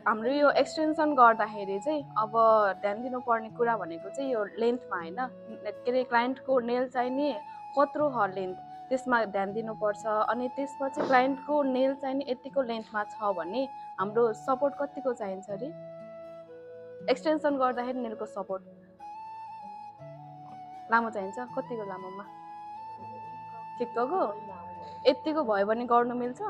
हाम्रो यो एक्सटेन्सन गर्दाखेरि चाहिँ अब ध्यान दिनुपर्ने कुरा भनेको चाहिँ यो लेन्थमा होइन, के अरे क्लाइन्टको नेल चाहिँ नि कत्रो ह लेन्थ त्यसमा ध्यान दिनुपर्छ। अनि त्यसपछि क्लाइन्टको नेल चाहिँ नि यतिको लेन्थमा छ भने हाम्रो सपोर्ट कतिको चाहिन्छ अरे एक्सटेन्सन गर्दाखेरि नेलको सपोर्ट लामो चाहिन्छ, कतिको लामोमा ठिक्कको यतिको भयो भने गर्नु मिल्छ?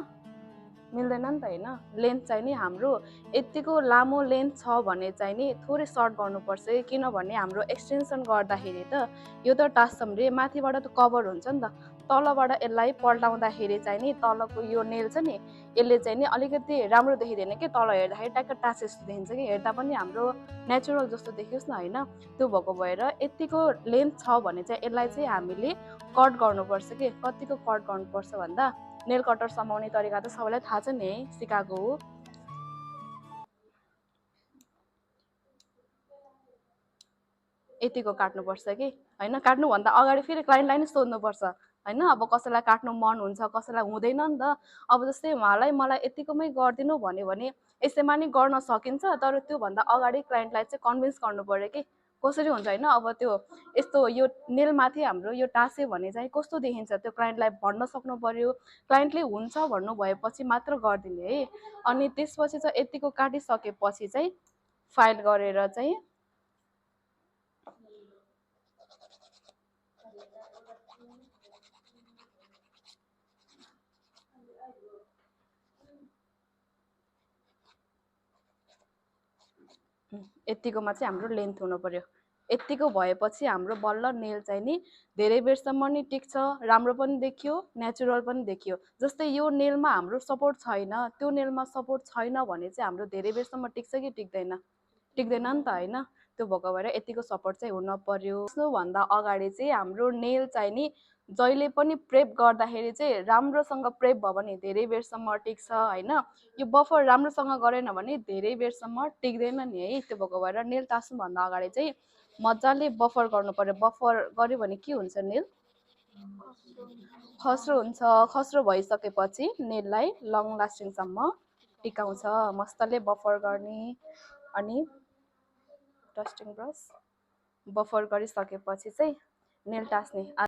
मिल्दैन नि त होइन। लेन्थ चाहिँ नि हाम्रो यतिको लामो लेन्थ छ भने चाहिँ नि थोरै सर्ट गर्नुपर्छ, किनभने हाम्रो एक्सटेन्सन गर्दाखेरि त यो त टास्सम्रे माथिबाट त कभर हुन्छ नि त, तलबाट यसलाई पल्टाउँदाखेरि चाहिँ नि तलको यो नेल छ नि यसले चाहिँ नि अलिकति राम्रो देखिँदैन कि, तल हेर्दाखेरि ट्याक्क टाँस जस्तो देखिन्छ कि, हेर्दा पनि हाम्रो नेचुरल जस्तो देखियोस् न होइन। त्यो भएको भएर यतिको लेन्थ छ भने चाहिँ यसलाई चाहिँ हामीले कट गर्नुपर्छ कि। कतिको कट गर्नुपर्छ भन्दा नेल कटर समाउने तरिका त सबैलाई थाहा छ नि है, सिकाएको हो। यतिको काट्नुपर्छ कि होइन। काट्नुभन्दा अगाडि फेरि क्लाइन्टलाई नै सोध्नुपर्छ होइन। अब कसैलाई काट्नु मन हुन्छ, कसैलाई हुँदैन नि त। अब जस्तै उहाँलाई मलाई यतिकोमै गरिदिनु भन्यो भने यसैमा नि गर्न सकिन्छ, तर त्योभन्दा अगाडि क्लाइन्टलाई चाहिँ कन्भिन्स गर्नु पऱ्यो कि कसरी हुन्छ होइन। अब त्यो यस्तो यो नेलमाथि हाम्रो यो टाँस्यो भने चाहिँ कस्तो देखिन्छ त्यो क्लाइन्टलाई भन्न सक्नु पऱ्यो। क्लाइन्टले हुन्छ भन्नु भएपछि मात्र गरिदिने है। अनि त्यसपछि चाहिँ यतिको काटिसकेपछि चाहिँ फाइल गरेर चाहिँ यतिकोमा चाहिँ हाम्रो लेन्थ हुनु पर्यो। यतिको भएपछि हाम्रो बल्ल नेल चाहिँ नि धेरै बेरसम्म नि टिक्छ, राम्रो पनि देखियो, नेचुरल पनि देखियो। जस्तै यो नेलमा हाम्रो सपोर्ट छैन, त्यो नेलमा सपोर्ट छैन भने चाहिँ हाम्रो धेरै बेरसम्म टिक्छ कि टिक्दैन? टिक्दैन नि त होइन। त्यो भएको भएर यतिको सपोर्ट चाहिँ हुन पर्यो। त्यसभन्दा अगाडि चाहिँ हाम्रो नेल चाहिँ नि जहिले पनि प्रेप गर्दाखेरि चाहिँ राम्रोसँग प्रेप भयो भने धेरै बेरसम्म टिक्छ होइन। यो बफर राम्रोसँग गरेन भने धेरै बेरसम्म टिक्दैन नि है। त्यो भएको भएर नेल टाँस्नुभन्दा अगाडि चाहिँ मजाले बफर गर्नु पर्यो। बफर गर्यो भने के हुन्छ, नेल खस्रो हुन्छ। खस्रो भइसकेपछि नेललाई लङ लास्टिङसम्म टिकाउँछ। मजाले बफर गर्ने अनि डस्टिङ ब्रस बफर गरिसकेपछि चाहिँ नेल टाँस्ने।